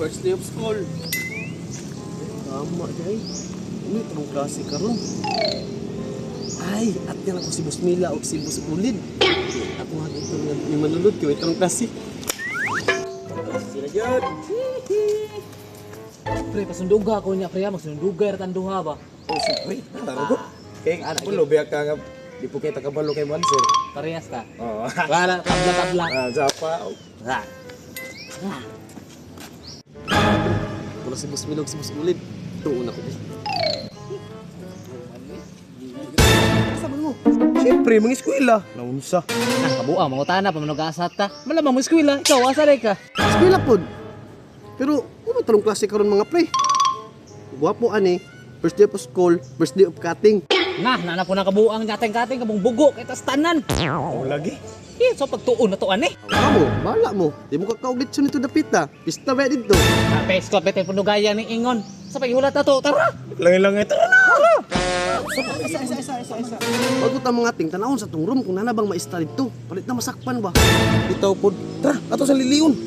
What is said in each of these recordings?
First day of school. Tama day. Ano itong klase karon? Ay, at yan ako si Boss Mila o si Boss Ulid. Ako nga dito ni manulod kay itong klase. Sila jud. Pre, pasunduga ko niya, pre. Magsunduga ra tanduha ba? Oh, siyempre. Tara ko. Kay kulo biya ka nga di po kay takabalo kay Mansur. Parehas ta. Oo. Wala, tabla-tabla. Ah, japa. Ha. Wala si Boss Mila o si Boss Ulid. Tuon ako. Asa man mo? Siyempre, mga eskwela. Naunsa. Ah, kabuang, mangutana pa manug-asa ta. Malamang mo eskwela, ikaw asa ray ka. Eskwela pod. Pero ano talong klase karon mga pre? Gwapo ani. First day of school, first day of cutting. Na, nana po na kabuang nyateng kating kabong bugo kay tas tanan. Oh, lagi. Eh, so pagtuon na to ani. Kamu, bala mo. Di mo kakauglit nito dapita. Pista ba dito? Ah, pesko pete punugaya ni ingon. Sa paghulat na to, tara. Langay-langay tara na. Isa. Bago ta mga ting tanawon sa tong room kung nana bang maista dito. Palit na masakpan ba? Bitaw pod. Tara, ato sa liliun.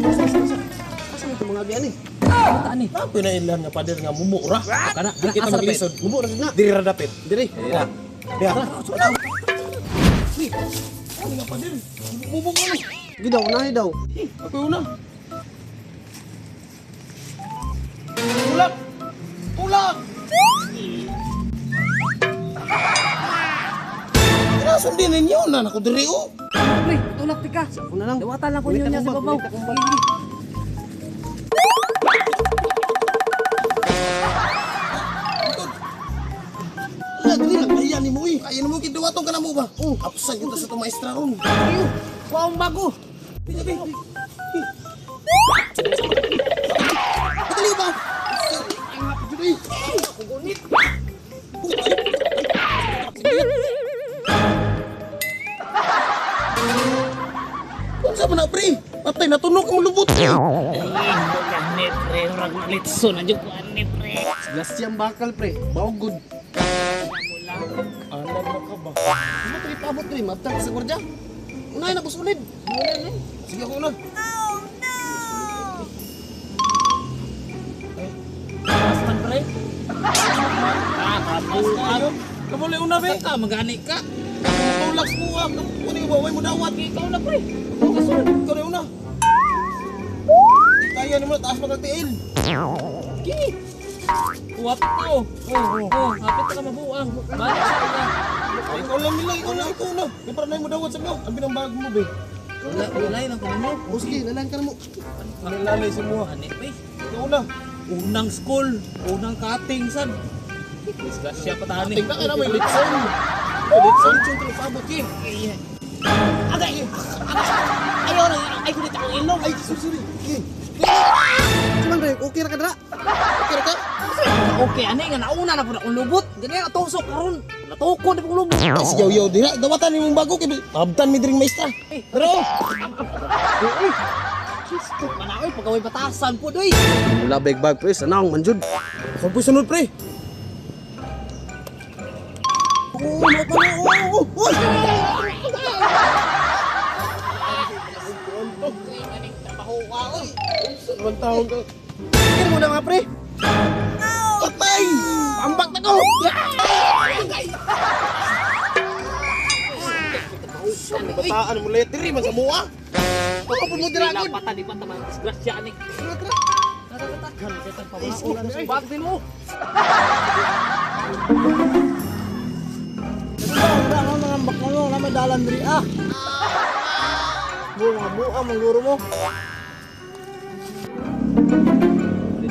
Asa asa mo itong mga biyan eh? Ta ani. Ako na ilan nga pader nga mumu ra. Kana, Di kita asa maglisod. Mubo ra na. Diri ra dapit. Dire. Ya. Ya. Ano nga pader? Mumu ko ni. Sige daw, unahin daw. Ako una. Tulak! Tulak! Tara, sundin ninyo na. Naku, diri oh. Pre, tulak ti ka. Ako na lang. Dawatan lang ko niyo niya sa babaw. Ulit akong bag. Wala, diri lang. Kaya ni mo eh. Kaya ni mo, kiduwatong ka na mo ba? Oh, apsan kita sa itong maestra ron. Ayo, kuha bago. Bi, bi, bi. Madali ba? Unsa man na pre? Patay natunog ang lubot. Ani pre, murag nalitso na jud ko ani pre. Glasyang bakal pre. Baugod. Alam na ka ba? Ano ito ipabot pre? Mabtang sa gwardiya. Unahin na boss ulid. Sige ako na. Pasman pre. Ah, kabuang. Kamo una be. Ka magani ka. Tulak mo ah. Kunin mo way mo dawat. Ikaw na pre. Ikaw kasunod. Ikaw na una. Di kaya nimo taas magtiil. Ki. Uwap to. Oh, oh, hapit ka mabuang. Balik sa ka. Ay, ikaw lang nila, ikaw na, ikaw na. May para na mo dawat sa mo. Ang binang bag mo be. Wala, wala lang ko ninyo. O sige, lalan ka na mo. Lalay sa mo. Ani pre. Ikaw na. Unang school, unang cutting sad. Disgrasya pa tani. Tingnan ka na may litson. May litson yung tulog ki. Agay. Ayaw na, ay kunit akong ilong. Ay, sorry, sorry. Ki. Cuman pre, okay ra ka dra. Okay ra ka? Okay, ani nga nauna na po na akong lubot. Ganyan natusok karon. Natuko na pong lubot. Ay, si Yaw dira. Dawatan nimong bago kay habtan mi diring maestra. Pero Manaoy pagaway batasan po doy. Mula bag bag pre, sanang manjud. Ako po sunod pre. Oo, oh, oh, oh, oh, oh. Trabaho ka oy. Saan taon ka? Tingin mo na nga pre. Patay! Ambak na ko! Bataan mo letri man sa mua. Ako po mo dira gud. Lapatan di pa ta disgrasya ani. Tara tara. Bag din mo.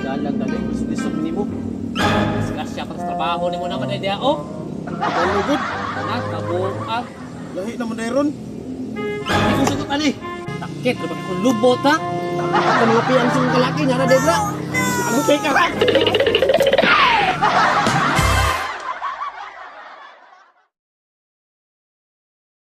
Dalang dali, Lisod nimo. Disgrasya pa sa trabaho nimo naman ay diha oh. Ano gud? Na kabuang. Lahi naman dairon. Hindi ko sugot ani. Takit ra ba kung lubot ha? Ang mga piang sing kalaki nga ra dira. Lagot kay ka.